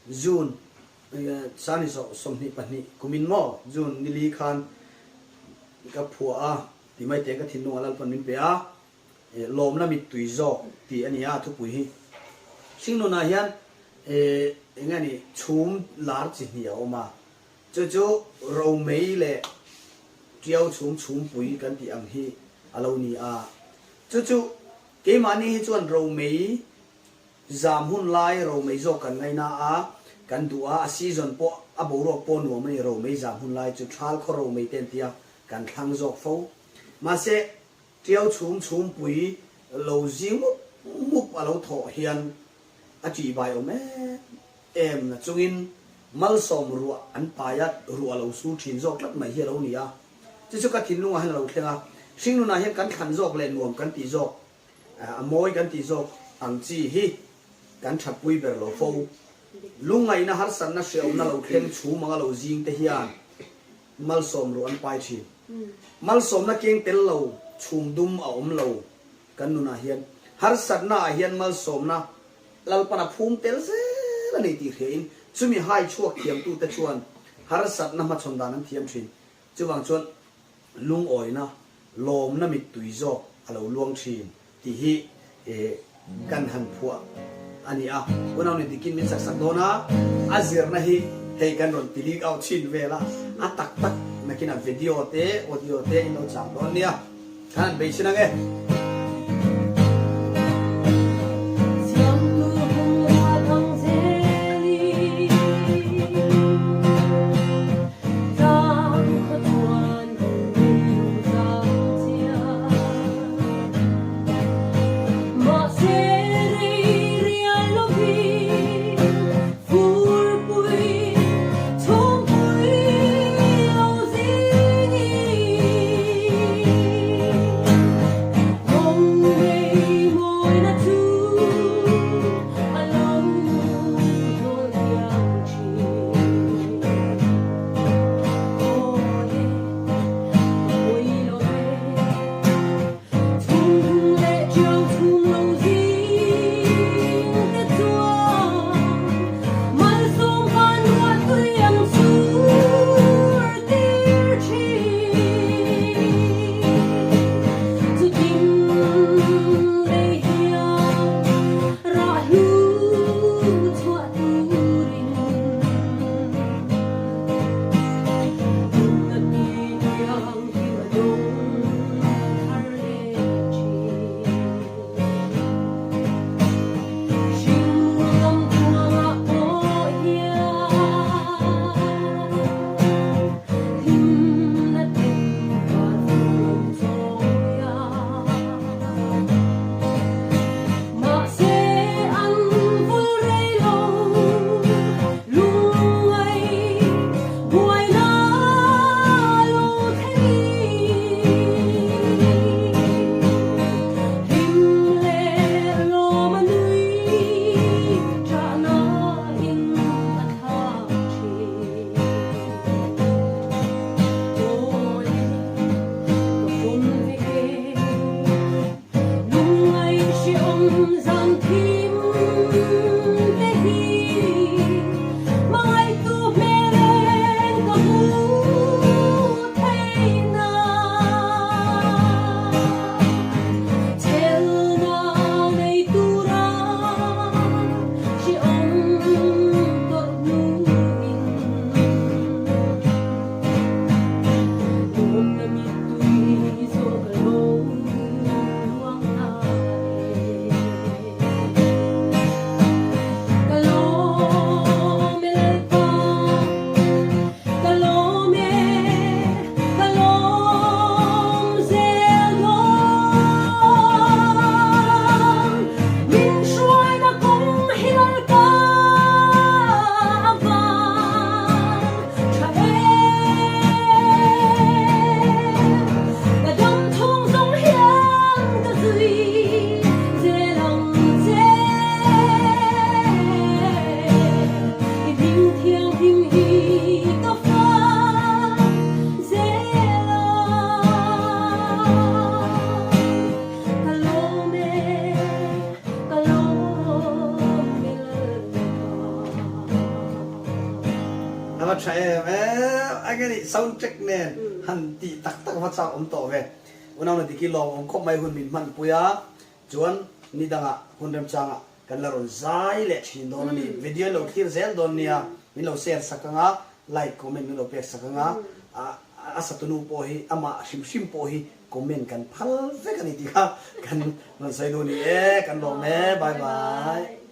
June Sani 22 kumin maw June nili khan ka phuah a ti mai teng ka thinlungah Lalpan min pe a, lawmna mittui zawk tih a ni a thupui hi. Hringnunah hian eng nge ni chhum lar chi hnih a awm a, chu chu romei leh tiau chhum chhumpui kan tih ang hi a lo ni a, chu chu keimahni hi chuan romei Zam hun lai romei zawk kan ngaina a, kan duh a, a season pawh a boruak pawh nuam a ni, romei zam hun lai chu thal khaw romei te an tia kan thlang zawk fo. Mahse, tiau chhum chhumpui lo zing mup mup a lo thawh hian a ṭihbai awm em em na chungin malsawm ruah an pai a, ruah a lo sur ṭhin zawk tlat mai hi a lo ni a. Chu chu ka thinlungah hian a lo thleng a, hringnunah hian kan thlan zawk leh nuam kan tih zawk A mawi kan tih zawk ang chi hi kan thatpui ber lo fo. Lungngaihna harsatna hreawmna lo thleng chhum anga lo zing te hian malsawm ruh an pai thin. Malsawmna keng tel lo chhum dum a awm lo kan nunah hian. Harsatna ah hian malsawmna Lalpan a phum tel zel a ni tih hriain chumi hai chhuak thiamtute chuan harsatna hmachhawn dan an thiam thin. Chuvang chuan lungawina, lawmna mittui zawk a lo luang thin tih hi kan han phuah a ni a. Unau ni dikin min sak sak dawn a, a zirna hi hei kan rawn ti leak out thin vel a, a tak tak nakin a video te, audio te in lo chang dawn nia. Kan han beisin ang e. A va tha em em. A nge ni sound check nen han tih tak tak a va chak awm tawh ve. Unau na diki lawm awm khawp mai hun min hman pui a. Chuan ni dangah hun remchangah kan la rawn zai leh thin dawn a ni. Video in lo thlir zel dawn nia. Min lo share sak anga, like comment min lo pek sak anga, a satunu pawh hi amah hrim hrim pawh hi comment kan phal vek a ni tih kha kan rawn sawi duh a ni e. Kan lawm e. Bye bye.